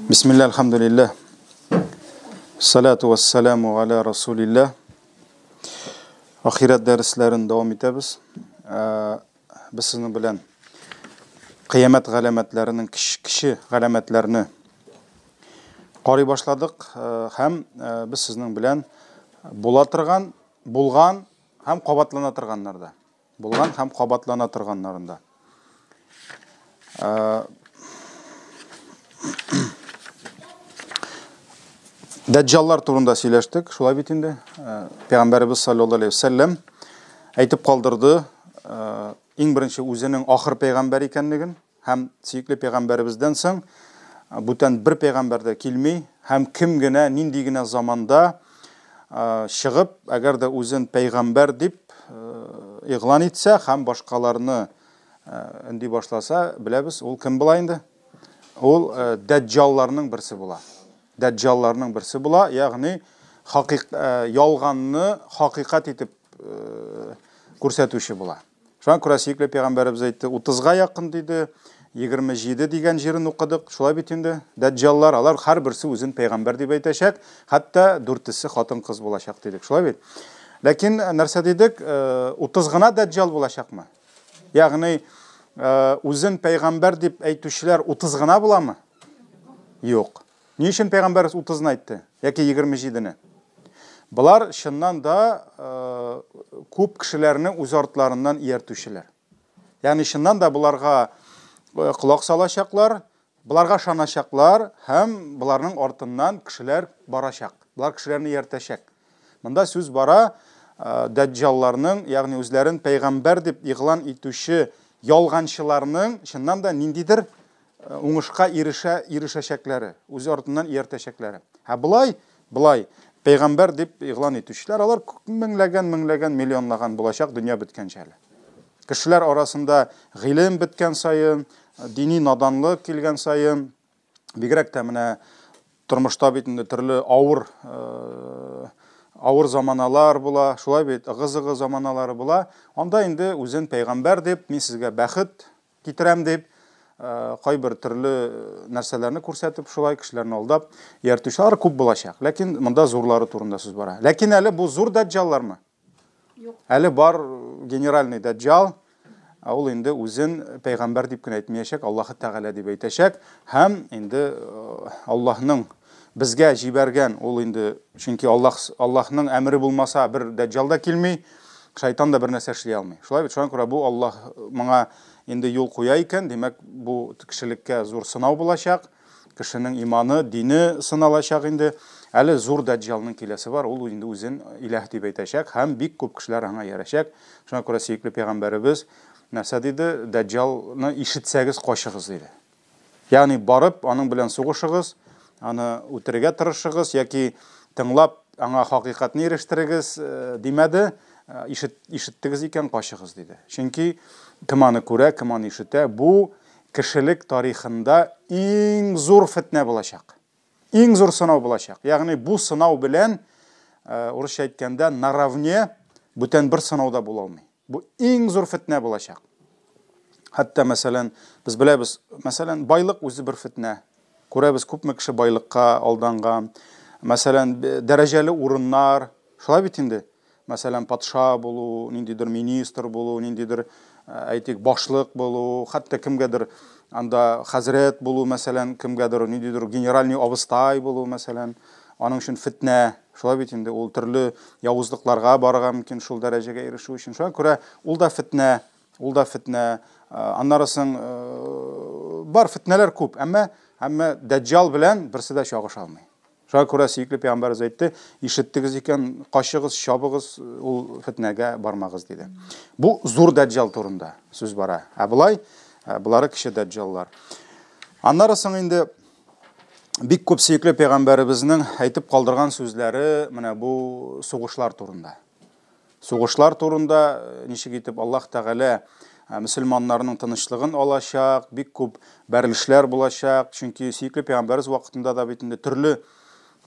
Бисмилла, альхамдулилля. Салату вассаламу аля расулилля. Ахирәт дәресләрен дәвам итәбез. Без сезнең белән кыямәт галәмәтләренең кече галәмәтләрне карый башладык һәм без сезнең белән була торган, булган һәм кабатлана торганнарда. Булган һәм кабатлана торганнарында. Дәҗҗаллар турында сөйләштек, шулай бит инде. Пәйгамбәребез саллаллаһу алейһи вәсәлләм әйтеп калдырды, иң беренче үзенең ахыр пәйгамбәр икәнлеген һәм сөекле пәйгамбәребездән соң бүтән бер пәйгамбәр дә килми һәм кем генә, нинди генә заманда чыгып, әгәр дә үзен пәйгамбәр дип игълан итсә һәм башкаларны өнди башласа, беләбез, ул кем була инде? Ул дәҗҗалларның берсе була. Дәҗҗалларның берсе була, ягъни хакыйк ялганны хакыйкать итеп күрсәтүче була. Шуңа күрә сөекле пәйгамбәребез әйтте, 30-га якын диде, 27 дигән җирен укыдык. Шулай бит инде. Дәҗҗаллар, алар һәрберсе үзен пәйгамбәр дип әйтәчәк, хәтта дүртесе хатын-кыз булачак дидек. Шулай бит? Ләкин нәрсә дидек? 30 гына дәҗҗал булачакмы? Ягъни үзен пәйгамбәр дип әйтүчеләр 30 гына буламы? Юк. Ни өчен пәйгамбәрбез 30-ны әйтте яки 27-не? Болар чыннан да күп кешеләрне үз артларыннан ияртүчеләр. Ягъни чыннан да боларга колак салачаклар, боларга ышаначаклар һәм боларның артыннан кешеләр барачак. Болар кешеләрне ияртәчәк. Монда сүз бара дәҗҗалларның, ягъни үзләрен пәйгамбәр дип игълан итүче ялганчыларның чыннан да ниндидер уңышка ирешә, ирешәчәкләре, үз артыннан ияртәчәкләре. Ә болай, болай, пәйгамбәр дип игълан итүчеләр, алар меңләгән, меңләгән, миллионлаган булачак дөнья беткәнче әле. Кешеләр арасында гыйлем беткән саен, дини наданлык килгән саен, бигрәк тә менә тормышта бит инде төрле авыр авыр заманалар була, шулай бит, ыгы-зыгы заманалары була. Анда инде үзен пәйгамбәр дип, мин сезгә бәхет китерәм дип, кайбер төрле нәрсәләрне күрсәтеп, шулай кешеләрне алдап ияртүчеләр күп булачак. Ләкин монда зурлары турында сүз бара. Ләкин әле бу зур дәҗҗаллармы? Юк. Әле бар генеральный дәҗҗал, ул инде үзен пәйгамбәр дип кенә әйтмәячәк, Аллаһы Тәгалә дип әйтәчәк һәм инде Аллаһның безгә җибәргән, ул инде, чөнки Аллаһ Аллаһның әмере булмаса, бер дәҗҗал да килми, шайтан да бер нәрсә эшли алмый. Шулай бит, шуңа күрә бу Аллаһ моңа инде юл куя икән, димәк, бу кешелеккә зур сынау булачак, кешенең иманы, дине сыналачак инде. Әле зур дәҗҗалның киләсе бар, ул инде үзен иләһ дип әйтәчәк һәм бик күп кешеләр аңа иярәчәк. Шуңа күрә сөекле пәйгамбәребез нәрсә диде? Дәҗҗалны ишетсәгез, качыгыз, диде. Ягъни барып, аның белән сугышыгыз, аны үтерергә тырышыгыз яки тыңлап, аңа хакыйкатьне ирештерегез димәде, ишет, ишеттегез икән, качыгыз диде. Чөнки кем аны күрә, кем аны ишетә, бу кешелек тарихында иң зур фетнә булачак. Иң зур сынау булачак. Ягъни бу сынау белән, урысча әйткәндә, наравне бүтән бер сынау да була алмый. Бу иң зур фетнә булачак. Хәтта, мәсәлән, без беләбез, мәсәлән, байлык үзе бер фетнә. Күрәбез, күпме кеше байлыкка алданган. Мәсәлән, дәрәҗәле урыннар, шулай бит инде. Мәсәлән, патша булу, ниндидер министр булу, ниндидер, әйтик, башлык булу, хәтта кемгәдер анда хәзрәт булу, мәсәлән, кемгәдер ниндидер генеральный абыстай булу, мәсәлән, аның өчен фетнә. Шулай бит инде, ул төрле явызлыкларга барырга мөмкин шул дәрәҗәгә ирешү өчен. Шуңа күрә ул да фетнә, ул да фетнә. Аннары соң бар фетнәләр күп, әмма әмма Дәҗҗал белән берсе дә чагыша алмый. Шуңа күрә сөекле пәйгамбәребез әйтте, ишеттегез икән, качыгыз, чабыгыз, ул фетнәгә бармагыз диде. Бу зур Дәҗҗал турында сүз бара. Ә болай, болары кече Дәҗҗаллар. Аннары соң инде бик күп сөекле пәйгамбәребезнең әйтеп калдырган сүзләре менә бу сугышлар турында. Сугышлар турында ничек итеп Аллаһ Тәгалә мөселманнарның тынычлыгын алачак, бик күп бәрелешләр булачак. Чөнки сөекле пәйгамбәребез вакытында да бит инде төрле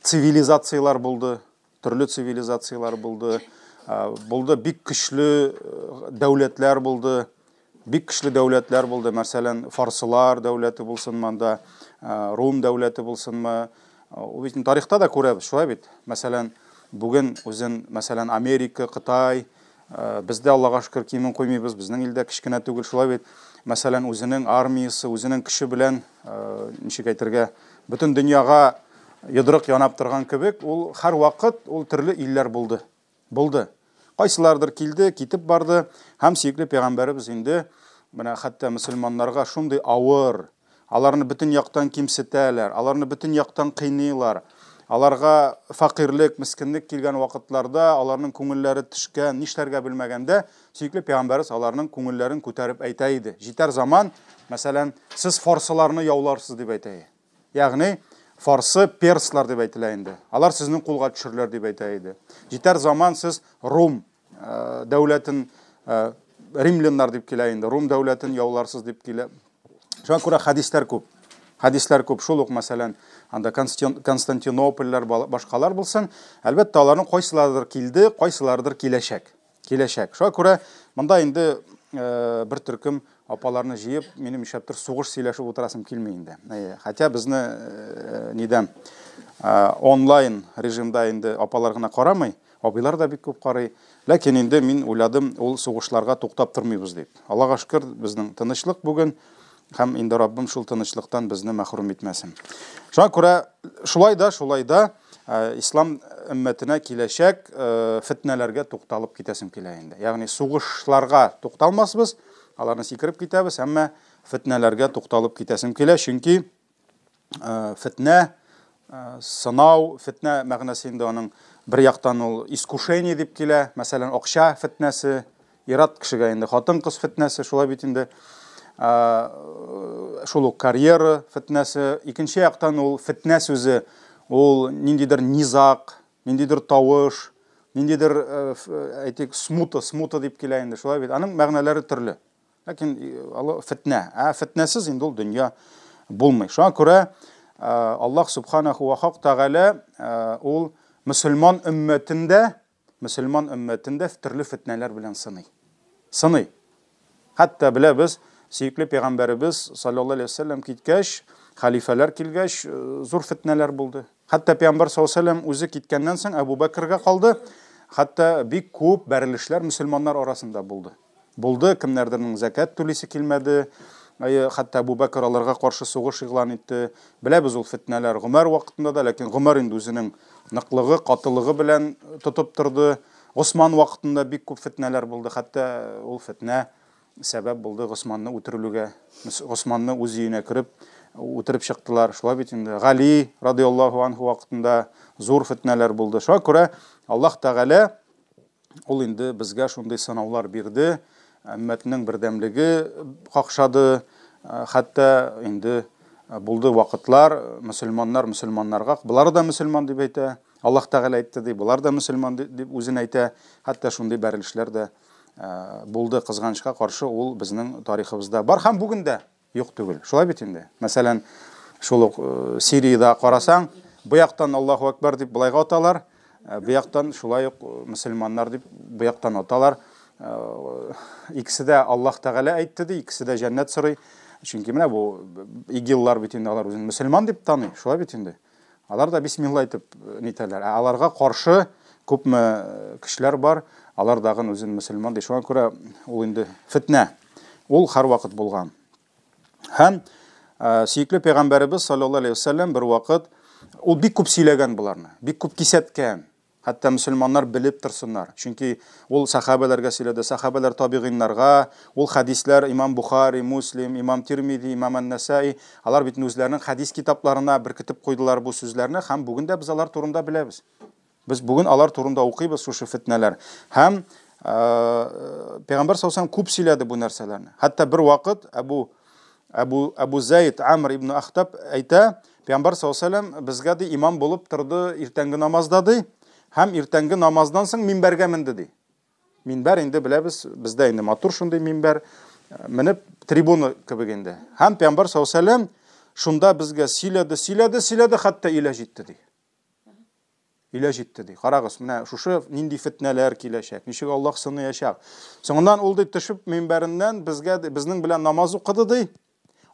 цивилизацияләр булды, төрле цивилизацияләр булды. Булды бик көчле дәүләтләр булды. Бик көчле дәүләтләр булды, мәсәлән, фарсылар дәүләте булсын монда, Рум дәүләте булсынмы, ул бит тарихта да күрәбез, шулай бит. Мәсәлән, бүген үзен, мәсәлән, Америка, Кытай, бездә Аллага шөкер кимен куймыйбыз, безнең илдә кечкенә түгел, шулай бит. Мәсәлән, үзенең армиясе, үзенең көче белән, ничек әйтергә, бөтен дөньяга йодрык янап торган кебек, ул һәрвакыт ул төрле илләр булды. Булды. Кайсылардыр килде, китеп барды, һәм сөекле пәйгамбәребез инде менә хәтта мөселманнарга шундый авыр, аларны бөтен яктан кимсетәләр, аларны бөтен яктан кыйныйлар. Аларга фәкыйрьлек, мескенлек килгән вакытларда аларның күңелләре төшкән, нишләргә белмәгәндә, сөекле пәйгамбәребез аларның күңелләрен күтәреп әйтә иде. Җитәр заман, мәсәлән, сез фарсыларны яуларсыз дип әйтә иде. Ягъни фарсы перслар дип әйтелә инде. Алар сезнең кулга төшерләр дип әйтә иде. Җитәр заман сез Рум дәүләтен римляннар дип килә инде. Рум дәүләтен яуларсыз дип килә. Шуңа күрә хәдисләр күп. Хәдисләр күп. Шул ук, мәсәлән, анда Константинопольләр, башкалар булсын. Әлбәттә, аларның кайсыларыдыр килде, кайсыларыдыр киләчәк. Киләчәк. Шуңа күрә монда инде бер төркем апаларны җыеп, минем нишләптер сугыш сөйләшеп утырасым килми инде. Хотя безне нидән онлайн режимда инде апалар гына карамый, абыйлар да бик күп карый. Ләкин инде мин уйладым, ул сугышларга туктап тормыйбыз дип. Аллага шөкер, безнең тынычлык бүген һәм инде Раббым шул тынычлыктан безне мәхрүм итмәсен. Шуңа күрә шулай да, шулай да ислам өммәтенә киләчәк фетнәләргә тукталып китәсем килә инде. Ягъни сугышларга тукталмасбыз, аларны сикереп китәбез, әмма фетнәләргә тукталып китәсем килә, чөнки фетнә сынау, фетнә мәгънәсе инде аның бер яктан ул искушение дип килә, мәсәлән, акча фетнәсе, ир-ат кешегә инде хатын-кыз фетнәсе, шулай бит инде. Шул ук карьера фетнәсе, икенче яктан ул фетнә сүзе, ул ниндидер низак, ниндидер тавыш, ниндидер, әйтик, смута, смута дип килә инде, шулай бит. Аның мәгънәләре төрле. Ләкин ул фетнә. Ә фетнәсез инде ул дөнья булмый. Шуңа күрә Аллаһ субханаху ва хак тәгалә ул мөселман өммәтендә, мөселман өммәтендә төрле фетнәләр белән сыный. Сыный. Хәтта беләбез, сөекле пәйгамбәребез саллаллаһу алейһи ва сәлләм киткәч, хәлифәләр килгәч, зур фетнәләр булды. Хәтта пәйгамбәр саллаллаһу алейһи ва сәлләм үзе киткәннән соң Әбу Бәкргә калды. Хәтта бик күп бәрелешләр мөселманнар арасында булды. Булды, кемнәрдернең зәкят түлисе килмәде. Әйе, хәтта Әбу Бәкер аларга каршы сугыш игълан итте. Беләбез ул фетнәләр Гомәр вакытында да, ләкин Гомәр инде үзенең ныклыгы, катылыгы белән тотып торды. Госман вакытында бик күп фетнәләр булды. Хәтта ул фетнә сәбәп булды Госманны үтерелүгә. Госманны үз өенә кереп үтереп чыктылар. Шулай бит инде. Гали радиаллаһу анһу вакытында зур фетнәләр булды. Шуңа күрә Аллаһ Тәгалә ул инде безгә шундый сынаулар бирде, өммәтнең бердәмлеге какшады, хәтта инде булды вакытлар, мөселманнар мөселманнарга, болары да мөселман дип әйтә, Аллаһ Тәгалә әйтте ди, болар да мөселман дип үзен әйтә, хәтта шундый бәрелешләр дә булды, кызганычка каршы, ул безнең тарихыбызда бар һәм бүген дә юк түгел. Шулай бит инде. Мәсәлән, шул ук Сириядә карасаң, бу яктан Аллаһу Акбар дип былайга аталар, бу яктан шулай ук мөселманнар дип бу яктан аталар. Икесе дә Аллаһ Тәгалә әйтте ди, икесе дә җәннәт сорый. Чөнки менә бу игиллар бит инде алар үзен мөселман дип таный, шулай бит инде. Алар да бисмилла әйтеп нитәләр. Ә аларга каршы күпме кешеләр бар, алар дагын үзен мөселман ди. Шуңа күрә ул инде фетнә. Ул һәрвакыт булган. Һәм сөекле пәйгамбәребез саллаллаһу алейһи вәсәлләм бер вакыт ул бик күп сөйләгән боларны, бик күп кисәткән. Хәтта мөселманнар белеп торсыннар. Чөнки ул сәхабәләргә сөйләде, сәхабәләр табигыйннарга, ул хәдисләр имам Бухари, Муслим, имам Тирмизи, имам Ан-Насаи, алар бит үзләренең хәдис китапларына беркетеп куйдылар бу сүзләрне һәм бүген дә без алар турында беләбез. Без бүген алар турында укыйбыз шушы фетнәләр. Һәм Пәйгамбәр саллаллаһу алейһи ва сәлләм күп сөйләде бу нәрсәләрне. Хәтта бер вакыт Әбу Әбу Әбу Зайд Амр ибн Ахтаб әйтә, Пәйгамбәр саллаллаһу алейһи ва сәлләм безгә ди имам булып торды иртәнге намазда ди, һәм иртәнге намаздан соң минбәргә менде ди. Минбәр инде беләбез, бездә инде матур шундый минбәр, менеп трибуна кебек инде. Һәм Пәйгамбәр саллаллаһу алейһи ва сәлләм шунда безгә сөйләде, сөйләде, сөйләде, хәтта өйлә җитте ди. Өйлә җитте ди. Карагыз, менә шушы нинди фетнәләр киләчәк, ничек Аллаһ сыныячак. Соңыннан ул ди төшеп минбәреннән безгә безнең белән намаз укыды ди.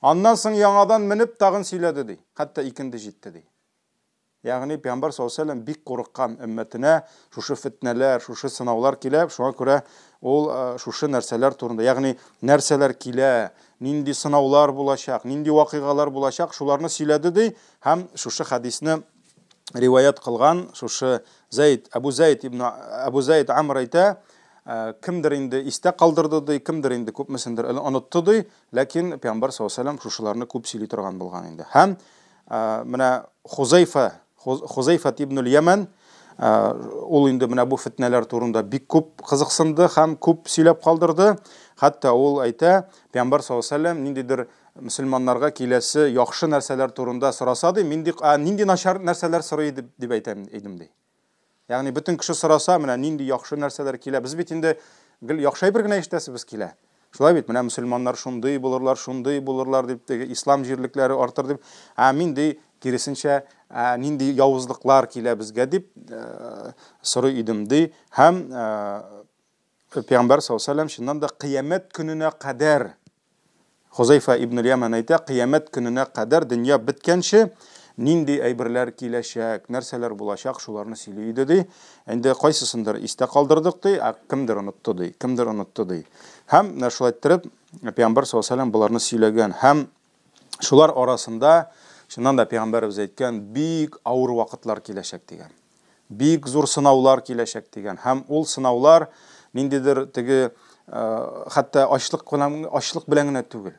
Аннан соң яңадан менеп тагын сөйләде, ди. Хәтта икенде җитте, ди. Ягъни Пәйгамбәр саллаллаһу алейһи ва сәлләм бик курыккан өммәтенә шушы фетнәләр, шушы сынаулар килә, шуңа күрә ул шушы нәрсәләр турында, ягъни нәрсәләр килә, нинди сынаулар булачак, нинди вакыйгалар булачак, шуларны сөйләде ди һәм шушы хәдисне риваять кылган шушы Зәйд, Әбу Зәйд ибн Әбу Зәйд Амр әйтә, кемдер инде истә калдырды ди, кемдер инде күпмесендер онытты ди, ләкин Пәйгамбәр саллаллаһу алейһи ва сәлләм шушыларны күп сөйли торган булган инде. Һәм менә Хузайфа, Хузайфа ибн Яман, ул инде менә бу фетнәләр турында бик күп кызыксынды һәм күп сөйләп калдырды. Хәтта ул әйтә, Пәйгамбәр саллаллаһу алейһи ва сәлләм ниндидер мөселманнарга киләсе яхшы нәрсәләр турында сораса ди, мин ди, нинди начар нәрсәләр сорый дип, дип әйтәм идем ди. Ягъни бөтен кеше сораса, менә нинди яхшы нәрсәләр килә. Без бит инде гел яхшы әйбер генә ишетәсебез килә. Шулай бит, менә мөселманнар шундый булырлар, шундый булырлар дип, теге ислам җирлекләре артыр дип. Ә мин ди, киресенчә, ә, нинди явызлыклар килә безгә дип сорый идем ди. Һәм Пәйгамбәр саллаллаһу алейһи ва сәлләм чыннан да кыямәт көненә кадәр Хузайфа ибн Яман әйтә, кыямәт көненә кадәр дөнья беткәнче нинди әйберләр киләчәк, нәрсәләр булачак, шуларны сөйли иде ди. Инде кайсысындыр истә калдырдык ди, ә кемдер онытты ди, кемдер онытты ди. Һәм менә шулай иттереп Пәйгамбәр саллаллаһу алейһи ва сәлләм боларны сөйләгән һәм шулар арасында чыннан да Пәйгамбәребез әйткән, бик авыр вакытлар киләчәк дигән. Бик зур сынаулар киләчәк дигән. Һәм ул сынаулар ниндидер теге хәтта ачлык белән, ачлык белән генә түгел.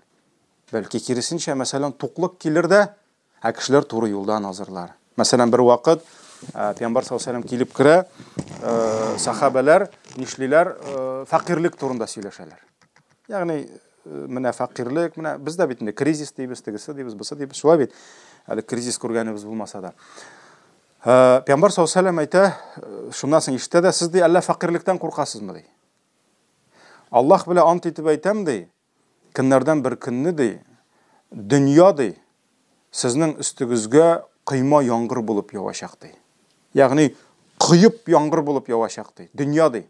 Бәлки киресенчә, мәсәлән, туклык килер дә, ә кешеләр туры юлдан азырлар. Мәсәлән, бер вакыт Пәйгамбәр саллаллаһу алейһи ва сәлләм килеп керә, сахабәләр нишлиләр? Фәкыйрьлек турында сөйләшәләр. Ягъни менә фәкыйрьлек, менә без дә бит инде кризис дибез, тегесе дибез, бусы дибез, шулай бит. Әле кризис күргәнебез булмаса да. Пәйгамбәр саллаллаһу алейһи ва сәлләм әйтә, шуннан соң ишетә дә, сез ди, әллә фәкыйрьлектән куркасызмы ди. Аллаһ белән ант итеп әйтәм ди, көннәрдән бер көнне ди, дөнья ди, сезнең өстегезгә койма яңгыр булып явачак ди. Ягъни коеп яңгыр булып явачак ди, дөнья ди.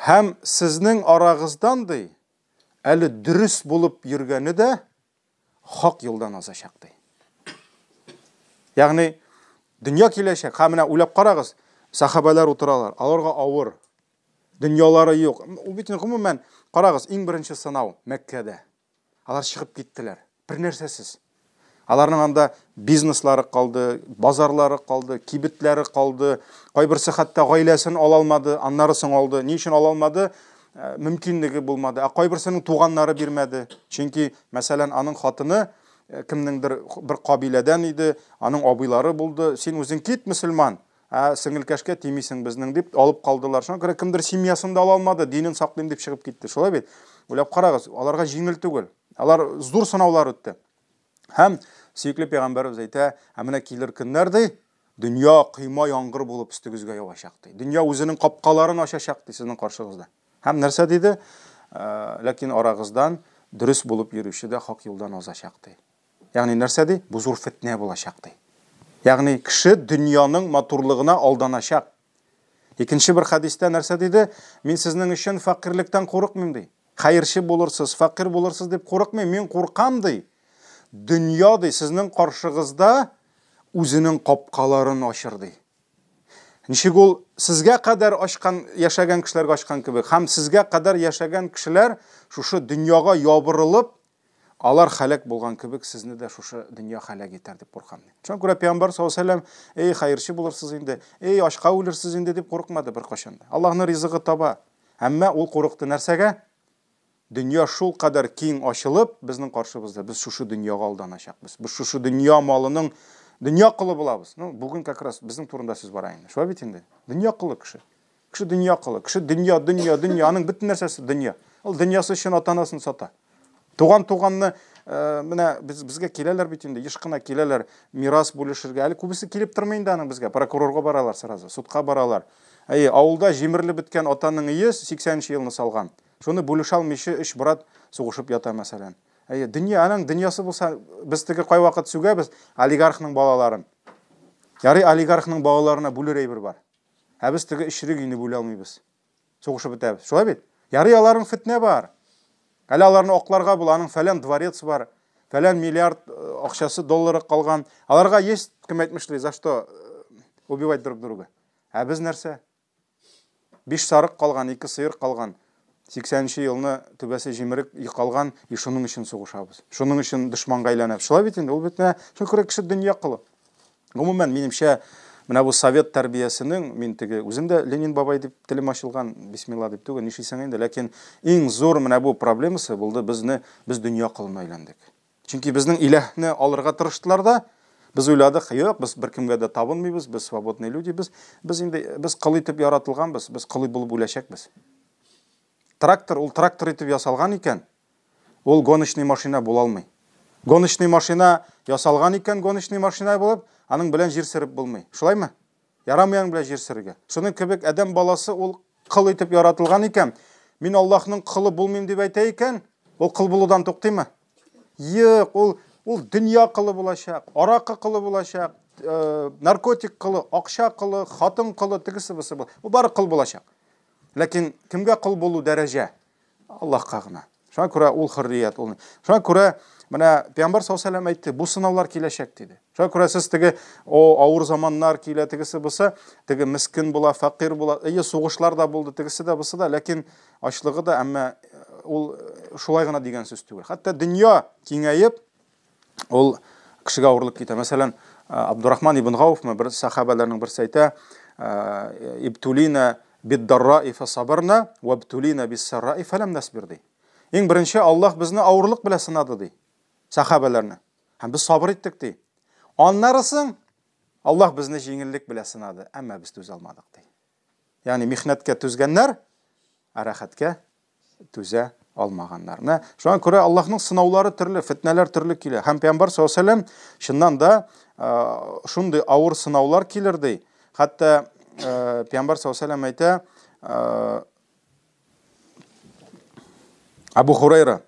Һәм сезнең арагыздан ди, әле дөрес булып йөргәне дә хак юлдан азачак ди. Ягъни дөнья киләчәк. Һәм менә уйлап карагыз, сахабәләр утыралар, аларга авыр. Дөньялары юк. Ул бит гомумән, карагыз, иң беренче сынау Мәккәдә. Алар чыгып киттеләр. Бер нәрсәсез. Аларның анда бизнеслары калды, базарлары калды, кибетләре калды. Кайберсе хәтта гаиләсен ала алмады, аннары соң алды. Ни өчен ала алмады? Мөмкинлеге булмады. Ә кайберсенең туганнары бирмәде. Чөнки, мәсәлән, аның хатыны кемнеңдер бер кабиләдән иде, аның абыйлары булды. Син үзең кит, мөселман, ә сеңелкәшкә тимисең безнең дип алып калдылар. Шуңа күрә кемдер семьясын да ала алмады, динен саклыйм дип чыгып китте. Шулай бит? Уйлап карагыз, аларга җиңел түгел. Алар зур сынаулар үтте. Һәм сөекле пәйгамбәребез әйтә, ә менә килер көннәр ди, дөнья койма яңгыр булып өстегезгә явачак ди. Дөнья үзенең капкаларын ачачак ди сезнең каршыгызда. Һәм нәрсә диде? Ләкин арагыздан дөрес булып йөрүче дә хак юлдан азачак ди. Ягъни нәрсә ди? Бу зур фетнә булачак ди. Ягъни кеше дөньяның матурлыгына алданачак. Икенче бер хәдистә нәрсә диде? Мин сезнең өчен фәкыйрьлектән курыкмыйм ди. Хәерче булырсыз, фәкыйрь булырсыз дип курыкмыйм, мин куркам ди. Дөнья ди сезнең каршыгызда үзенең капкаларын ачыр ди. Ничек ул сезгә кадәр ачкан, яшәгән кешеләргә ачкан кебек, һәм сезгә кадәр яшәгән кешеләр шушы дөньяга ябырылып, алар хәләк булган кебек, сезне дә шушы дөнья хәләк итәр дип куркам. Шуңа күрә Пәйгамбәр саллаллаһу алейһи ва сәлләм, эй, хәерче булырсыз инде, эй, ачка үлерсез инде дип курыкмады беркайчан да. Аллаһның ризыгы таба. Әмма ул курыкты нәрсәгә? Дөнья шул кадәр киң ачылып, безнең каршыбызда, без шушы дөньяга алданачакбыз. Без шушы дөнья малының дөнья колы булабыз. Ну, бүген как раз безнең турында сүз бара инде. Шулай бит инде. Дөнья колы кеше. Кеше дөнья колы. Кеше дөнья, дөнья, дөнья. Аның бөтен нәрсәсе дөнья. Ул дөньясы өчен ата-анасын сата. Туган туганны менә без безгә киләләр бит инде, еш кына киләләр мирас бүлешергә. Әле күбесе килеп тормый инде аның безгә. Прокурорга баралар сразу, судка баралар. Әйе, авылда җимерелеп беткән атаның өе 80 елны салган. Шуны бүлешә алмыйча өч брат сугышып ята, мәсәлән. Әйе, дөнья, аның дөньясы булса, без теге кайвакыт сүгәбез олигархның балаларын. Ярый, олигархның балаларына бүлер әйбер бар. Ә без теге өчрек өйне бүлә алмыйбыз. Сугышып бетәбез. Шулай бит? Ярый, аларның фетнә бар. Әле аларны акларга була, аның фәлән дворец бар, фәлән миллиард э, акчасы доллары калган. Аларга есть, кем әйтмешли, за что э, убивать друг друга. Ә без нәрсә? Биш сарык калган, ике сыер калган. 80 елны түбәсе җимерек калган, и шуның өчен сугышабыз. Шуның өчен дошманга әйләнәбез. Шулай бит инде, ул бит менә шуңа күрә кеше дөнья колы. Гомумән, минемчә, менә бу совет тәрбиясенең, мин теге үзем дә Ленин бабай дип телем ачылган, бисмилла дип түгел, нишлисең инде, ләкин иң зур менә бу проблемасы булды, безне без дөнья колына әйләндек. Чөнки безнең иләһне алырга тырыштылар да, без уйладык, юк, без беркемгә дә табынмыйбыз, без свободные люди, без, без инде без кол итеп яратылганбыз, без кол булып үләчәкбез. Трактор ул трактор итеп ясалган икән, ул гоночный машина була алмый. Гоночный машина ясалган икән, гоночный машина булып, аның белән җир сөреп булмый. Шулаймы? Ярамый аның белән җир сөрергә. Шуның кебек адәм баласы ул кол итеп яратылган икән, мин Аллаһның колы булмыйм дип әйтә икән, ул кол булудан туктыймы? Юк, ул ул дөнья колы булачак, аракы колы булачак, э, наркотик колы, акча колы, хатын колы, тегесе бусы. Ул бары кол булачак. Ләкин кемгә кол булу дәрәҗә? Аллаһка гына. Шуңа күрә ул хөррият, ул. Шуңа күрә менә Пәйгамбәр саллаллаһу алейһи әйтте, бу сынаулар киләчәк диде. Шуңа күрә сез теге о авыр заманнар килә, тегесе бусы, теге мискен була, фәкыйрь була. Әйе, сугышлар да булды, тегесе дә бусы да, ләкин ачлыгы да, әмма ул шулай гына дигән сүз түгел. Хәтта дөнья киңәеп, ул кешегә авырлык китә. Мәсәлән, Абдурахман ибн Гауфмы бер сахабаларның берсе әйтә, Ибтулина биддарраи фасабарна вабтулина биссарраи фалам насбир ди. Иң беренче Аллаһ безне авырлык белән сынады ди. Сахабаларны. Һәм без сабыр иттек ди. Аннары соң Аллаһ безне җиңеллек белән сынады, әмма без түзә алмадык ди. Ягъни михнәткә түзгәннәр, ә рәхәткә түзә алмаганнар. Менә шуңа күрә Аллаһның сынаулары төрле, фитнәләр төрле килә. Һәм Пәйгамбәр саллаллаһу алейһи чыннан да шундый авыр сынаулар килер ди. Хәтта Пәйгамбәр саллаллаһу алейһи әйтә, Абу Хурайра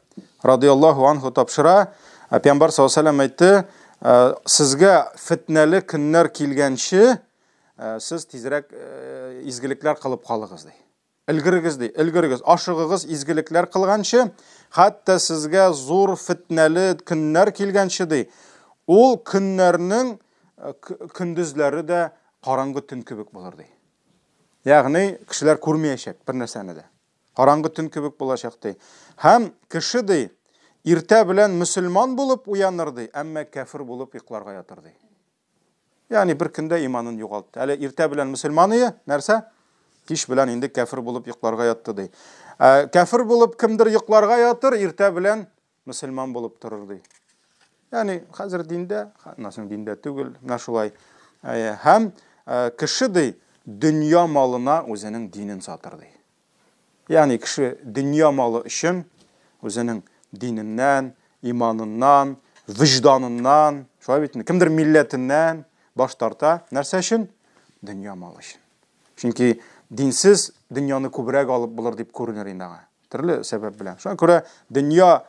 радиаллаһу анху тапшыра, Пәйгамбәр саллаллаһу алейһи әйтте, сезгә фитнәле көннәр килгәнче, сез тизрәк изгелекләр кылып калыгыз ди. Өлгерегез, ди, өлгерегез, ашыгыгыз изгелекләр кылганчы, хәтта сезгә зур фетнәле көннәр килгәнче, ди. Ул көннәрнең э, көндезләре дә караңгы төн кебек булыр, ди. Ягъни кешеләр күрмәячәк бер нәрсәне дә. Караңгы төн кебек булачак, ди. Һәм кеше, ди, иртә белән мөселман булып уяныр, ди, әмма кәфер булып йокларга ятыр, ди. Ягъни бер көндә иманын югалтты. Әле иртә белән мөселман ие, нәрсә? Кич белән инде кәфер булып йокларга ятты ди. Ә, кәфер булып кемдер йокларга ятыр, иртә белән мөселман булып торыр ди. Ягъни хәзер диндә, аннан диндә түгел, менә шулай. Һәм кеше ди дөнья малына үзенең динен сатыр ди. Ягъни кеше дөнья малы өчен үзенең диненнән, иманыннан, вөҗданыннан, шулай бит инде, кемдер милләтеннән баш тарта. Нәрсә өчен? Дөнья малы өчен. Чөнки динсез дөньяны күбрәк алып булыр дип күренер инде аңа. Төрле сәбәп белән. Шуңа күрә дөнья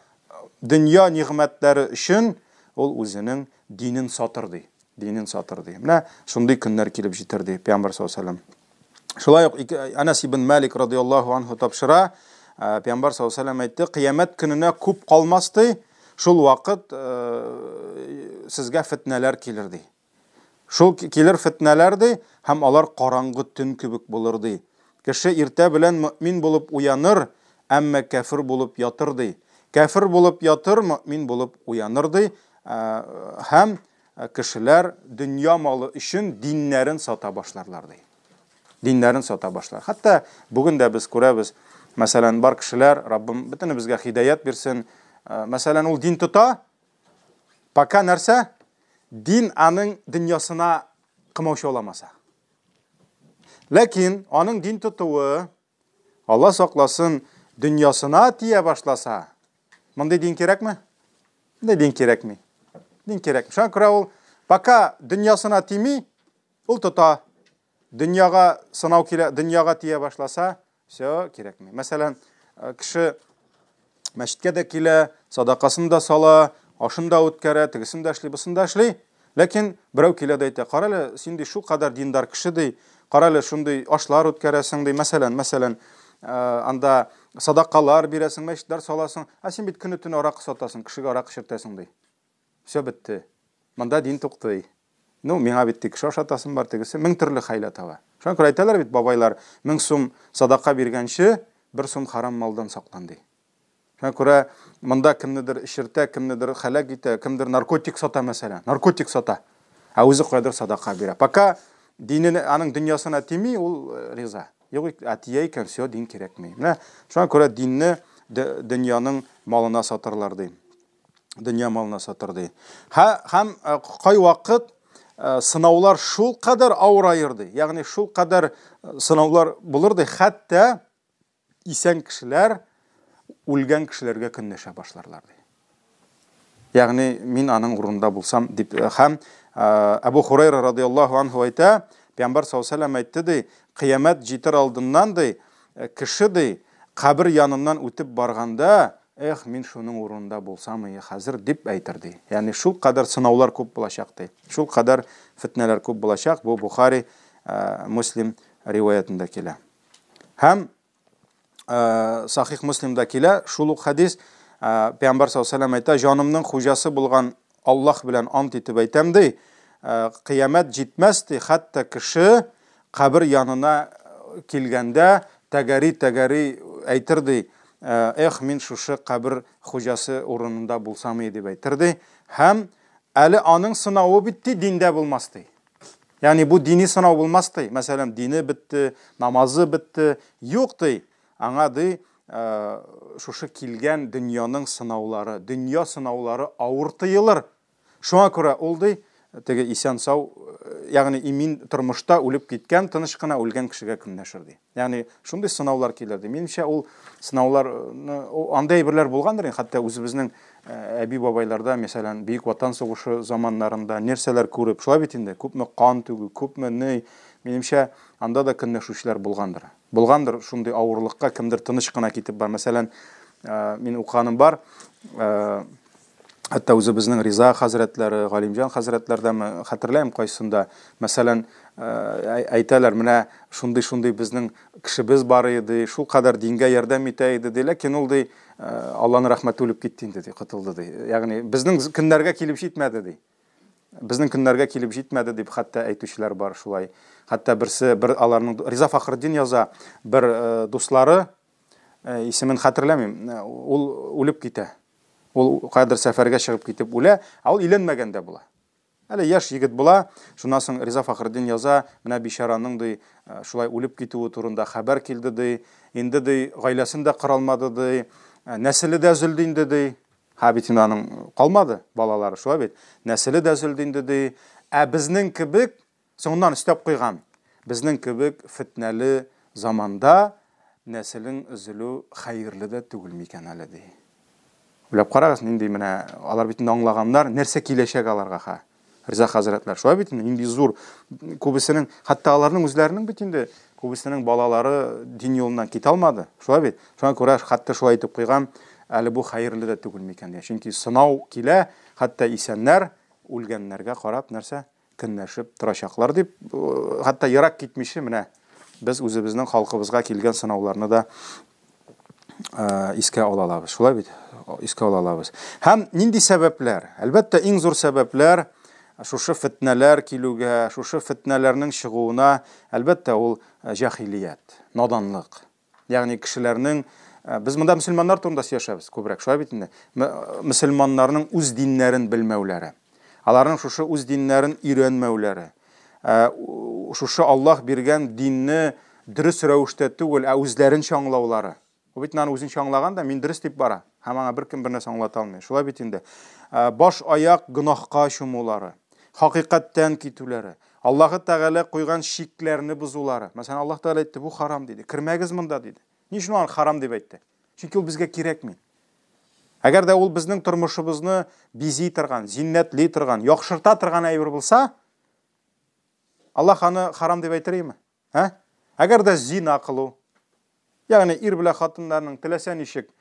дөнья нигъмәтләре өчен ул үзенең динен сатыр ди. Динен сатыр ди. Менә шундый көннәр килеп җитәр ди Пәйгамбәр саллаллаһу алейһи вәсәлләм. Шулай ук Анас ибн Малик радиаллаһу анху тапшыра, Пәйгамбәр саллаллаһу алейһи әйтте, кыямәт көненә күп калмас ди, шул вакыт сезгә фитнәләр килер ди. Шул килер фитнәләр ди, һәм алар караңгы төн кебек булыр ди. Кеше иртә белән мөмин булып уяныр, әмма кәфер булып ятыр ди. Кәфер булып ятыр, мөмин булып уяныр ди. Һәм кешеләр дөнья малы өчен диннәрен сата башларлар ди. Диннәрен сата башлар. Хәтта бүген дә без күрәбез, мәсәлән, бар кешеләр, Раббым бөтенебезгә хидаят бирсен, мәсәлән, ул дин тота, пока нәрсә? Дин аның дөньясына комаучауламаса. Ләкин аның дин тотуы Алла сакласын, дөньясына тия башласа, мондый дин кирәкме? Мондый дин кирәкми. Дин кирәкми. Шуңа күрә ул пока дөньясына тими, ул тота. Дөньяга сынау килә, дөньяга тия башласа, все, кирәкми. Мәсәлән, э, кеше мәчеткә дә килә, садакасын да сала, ашын да үткәрә, тегесен дә эшли, бусын да эшли. Ләкин берәү килә дә әйтә, кара әле, син ди шул кадәр диндар кеше ди, кара әле шундый ашлар үткәрәсең ди, мәсәлән, мәсәлән, анда садакалар бирәсең, мәчетләр саласың, ә син бит көне-төне аракы сатасың, кешегә аракы эчертәсең, ди. Все бетте. Монда дин туктый. Ну, миңа бит кеше ашатасым бар, тегесе мең төрле хәйлә таба. Шуңа күрә әйтәләр бит бабайлар, 1000 сум садака биргәнче, 1 сум харам малдан саклан, ди. Шуңа күрә монда кемнедер эчертә, кемнедер һәлак итә, кемдер наркотик сата, мәсәлән, наркотик сата. Ә үзе кайдыр садака бирә. Пока динен, аның дөньясына тими, ул риза. Юк, ә тия икән, все, дин кирәкми. Менә шуңа күрә динне дөньяның малына сатырлар, ди. Дөнья малына сатыр, ди. Һәм кайвакыт сынаулар шул кадәр авыраер, ди. Ягъни шул кадәр сынаулар булыр, ди, хәтта исән кешеләр үлгән кешеләргә көнләшә башларлар, ди. Ягъни мин аның урынында булсам дип. Һәм Әбу Хурайра радияллаһу анһу әйтә, Пәйгамбәр саллаллаһу алейһи ва сәлләм әйтте, ди, кыямәт җитер алдыннан, ди, кеше, ди, кабер яныннан үтеп барганда, эх, мин шуның урынында булсам ие хәзер, дип әйтер, ди. Ягъни шул кадәр сынаулар күп булачак, ди. Шул кадәр фитнәләр күп булачак. Бу Бухари, Муслим риваятендә килә. Һәм Сахих Муслимда килә шул ук хәдис. Пәйгамбәр саллаллаһу алейһи ва сәлләм әйтә, җанымның хуҗасы булган Аллаһ белән ант итеп әйтәм, ди, кыямәт җитмәс, ди, хәтта кеше кабер янына килгәндә тәгәри-тәгәри әйтер, ди, эх, мин шушы кабер хуҗасы урынында булсам иде, дип әйтер, ди. Һәм әле аның сынавы бит, ди, диндә булмас, ди. Ягъни бу дини сынау булмас, ди. Мәсәлән, дине бетте, намазы бетте. Юк, ди. Аңа, ди, шушы килгән дөньяның сынаулары, дөнья сынаулары авыр тоелыр. Шуңа күрә ул, ди, теге исән-сау, ягъни имин тормышта үлеп киткән, тыныч кына үлгән кешегә көнләшер, ди. Ягъни шундый сынаулар килер, ди. Минемчә, ул сынаулар, андый әйберләр булгандыр инде, хәтта үзебезнең әби-бабайларда, мәсәлән, Бөек Ватан сугышы заманнарында нәрсәләр күреп, шулай бит инде, күпме кан түгү, күпме ни, минемчә, анда да көнләшүчеләр булгандыр. Булгандыр шундый авырлыкка кемдер тыныч кына китеп бар. Мәсәлән, мин укыганым бар, хәтта үзебезнең Риза хәзрәтләре, Галимҗан хәзрәтләрдәме, хәтерләмим кайсында, мәсәлән, әйтәләр, менә шундый-шундый безнең кешебез бар иде, шул кадәр дингә ярдәм итә иде, ди, ләкин ул, ди, Алланың рәхмәте үлеп китте инде, ди, котылды, ди. Ягъни безнең көннәргә килеп җитмәде, ди. Безнең көннәргә килеп җитмәде дип хәтта әйтүчеләр бар шулай. Хәтта берсе, бер аларның Риза Фахретдин яза, бер дуслары, исемен хәтерләмим, ул үлеп китә. Ул каядыр сәфәргә чыгып китеп үлә, ә ул өйләнмәгән дә була. Әле яшь егет була, шуннан соң Риза Фәхретдин яза, менә бичараның, ди, шулай үлеп китүе турында хәбәр килде, ди. Инде, ди, гаиләсен дә кора алмады, ди. Нәселе дә өзелде инде, ди. Һә, бит инде аның калмады балалары, шулай бит. Нәселе дә өзелде инде, ди. Ә безнең кебек Соңыннан өстәп куйган, Безнең кебек фетнәле заманда нәселең өзелү хәерле дә түгел микән әле, ди. Уйлап карагыз, нинди менә алар бит инде аңлаганнар, нәрсә киләчәк аларга, ха. Риза хәзрәтләр, шулай бит инде, нинди зур, күбесенең, хәтта аларның үзләренең бит инде күбесенең балалары дин юлыннан китә алмады, шулай бит. Шуңа күрә хәтта шулай әйтеп куйган, әле бу хәерле дә түгел микән, ди. Чөнки сынау килә, хәтта исәннәр үлгәннәргә карап нәрсә? Көнләшеп торачаклар дип, хәтта ерак китмичә, менә без үзебезнең халкыбызга килгән сынауларны да искә ала алабыз. Шулай бит? Искә ала алабыз. Һәм нинди сәбәпләр? Әлбәттә, иң зур сәбәпләр шушы фетнәләр килүгә, шушы фетнәләрнең чыгуына, әлбәттә, ул җахилият, наданлык. Ягъни кешеләрнең, без монда мөселманнар турында сөйләшәбез күбрәк, шулай бит инде. Мөселманнарның үз диннәрен белмәүләре, аларның шушы үз диннәрен өйрәнмәүләре, шушы Аллаһ биргән динне дөрес рәвештә түгел, ә үзләренчә аңлаулары. Ул бит аны үзенчә аңлаган да, мин дөрес дип бара. Һәм аңа беркем бернәрсә аңлата алмый. Шулай бит инде. Баш аяк гөнаһка чумулары, хакыйкатьтән китүләре, Аллаһы Тәгалә куйган чикләрне бозулары. Мәсәлән, Аллаһ Тәгалә әйтте, бу харам диде. Кермәгез монда диде. Ни өчен аны харам дип әйтте? Чөнки ул безгә кирәкми. Әгәр дә ул безнең тормышыбызны бизи торган, зиннәтли торган, яхшырта торган әйбер булса, Аллаһ аны харам дип әйтер име? Ә? Әгәр дә зина кылу, ягъни ир белән хатыннарның теләсә ничек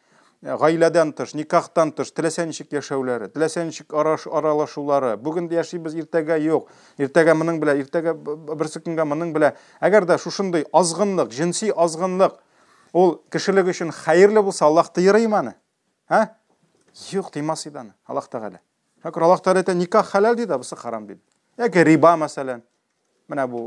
гаиләдән тыш, никахтан тыш, теләсә ничек яшәүләре, теләсә ничек аралашулары, бүген яшибез, иртәгә юк, иртәгә моның белән, иртәгә берсе көнгә моның белән. Әгәр дә шушындый азгынлык, җенси азгынлык, Ул кешелек өчен хәерле булса, Аллаһ тыйрыймы аны? Һа? Юк, тыймас иде аны Аллаһ Тәгалә. Шуңа Аллаһ Тәгалә әйтә, никах хәләл диде, бусы харам диде. Яки риба, мәсәлән. Менә бу